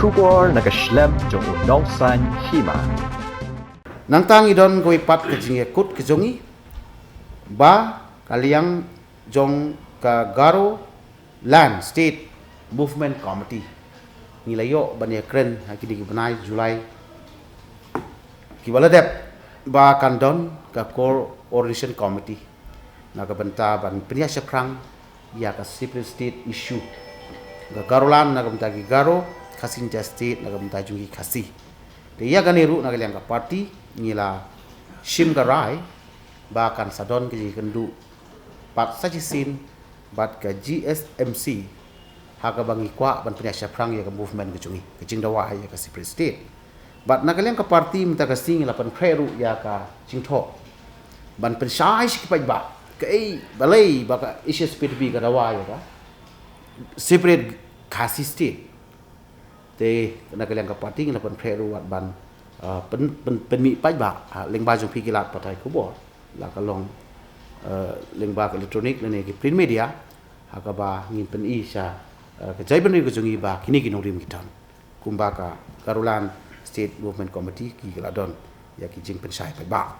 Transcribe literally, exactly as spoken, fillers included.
Khubor na ka shlem jong u nongsan hima. Nangta ngi don kawei pat ka jingïakut ka jong ngi ba ka liang jong ka Garo Land State Movement Committee ngi la ïoh ban ïakren ha kine ki bnai July ki ba la dep ba kan don ka Coordination Committee na ka bynta ban pynïaid shaphrang ïa ka separate state issue ka Garoland na ka bynta ki Garo, Khasi Jaintia State na ka bynta jong ki Khasi. Te ïa kane ruh na ka liang ka party ngi la shim ka rai ba kan sa don ka jingkynduh pat sa shisien bad ka G S M C ha kaba ngi kwah ban pynïaid shaphrang ïa ka movement ka jong ngi, ka jingdawa ïa ka separate state. Bad na ka liang ka party mynta ka sngi ngi la pynphreh ruh ïa ka jingthoh ban pynshai sha ki paidbah kaei balei ba ka H S P D P ka dawa ïa ka separate Khasi state. Te na ka liang ka party ngi la pynphreh ruh wat ban, uh, pyn, pyn, pynmih paidbah ha lyngba jong phi ki lad pathai khubor, la ka long, uh, lyngba ka electronic lane ki print media, ha kaba ngin pyni sha, uh, ka jaitbynriew ka jong ngi ba kine ki nongrim ki don kumba ka Garoland State Movement Committee ki la don ïa ki jingpynshai paidbah.